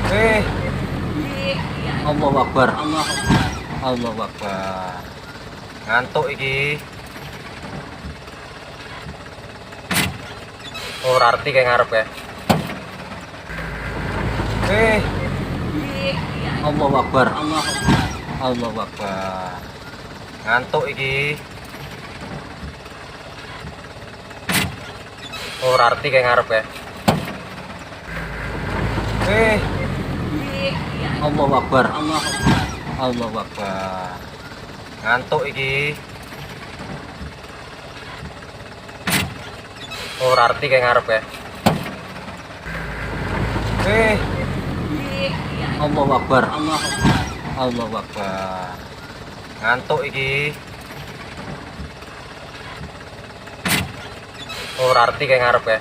Eh. Allahu Akbar. Allahu Akbar. Ngantuk iki. Ora arti kayak ngarep ya. Eh. Allahu Akbar. Allahu Akbar. Ngantuk iki. Ora arti kayak ngarep ya. Eh. Allahu Akbar. Allahu Akbar. Ngantuk iki. Ora arti kayak ngarep ya. Eh. Allahu Akbar. Allahu Akbar. Ngantuk iki. Ora arti kayak ngarep ya.